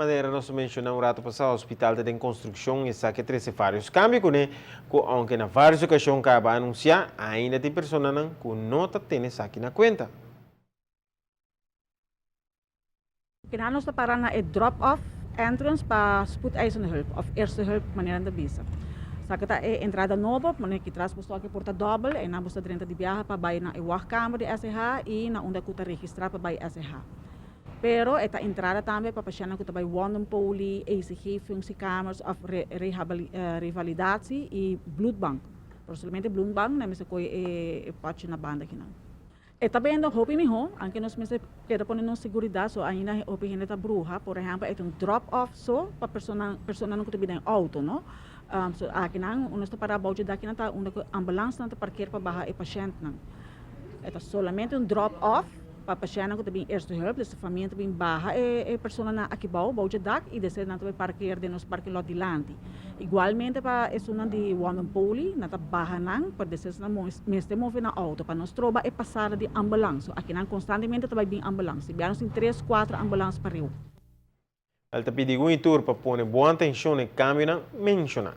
Manera nos a menciona un rato pasa, hospital ta den construccion y esaki a trece varios cambio cune, cu aunke na varios ocasion caba anuncia, ainda tin personanan cu no ta tene esaki na cuenta. Kina nos ta para na e drop off entrance pa spoedeisende hulp of eerste hulp manera nan ta bisa. Esaki ta e entrada nobo, manera ki tras bo stòk e porta dòbel, einan bo sta drenta di biaha pa bai na e wachtkamer di SEH i na unda ku ta registrá pa bai SEH. Pero e ta entrada tambe pa pashèntnan ku ta bai wondenpoli, ECG, functiekamers òf revalidatie i bloedbank. Pero solamente bloedbank nan mester kohe e pòtje na banda kinan. E ta bendo hopi mihó, anke nos mester keda pone nos seguridat, so ainda hopi hende ta bruha. Por ehèmpel, e ta un drop off so pa personan personanan ku ta bini den outo, no. So akinan nos ta para abou dje dakinan ta unda ku ambulansnan ta parker pa baha e pashèntnan. E ta solamente un drop off pa pashèntnan ku ta bin eerste hulp, dus e famia ta bin baha e personanan aki bou, bou dje dak i despues nan ta bai parker den nos parking lot dilanti. Igualmente pa esunnan di Wandenpoli, nan ta baha nan, pero despues nan mester move nan outo pa no stroba e pasada di ambulans. So akinan konstantemente ta bai bin ambulans. Di bia nos tin tres, kuater ambulans pa riu. El ta pidi gun i tur pa pone bon atencion na e cambionan menciona.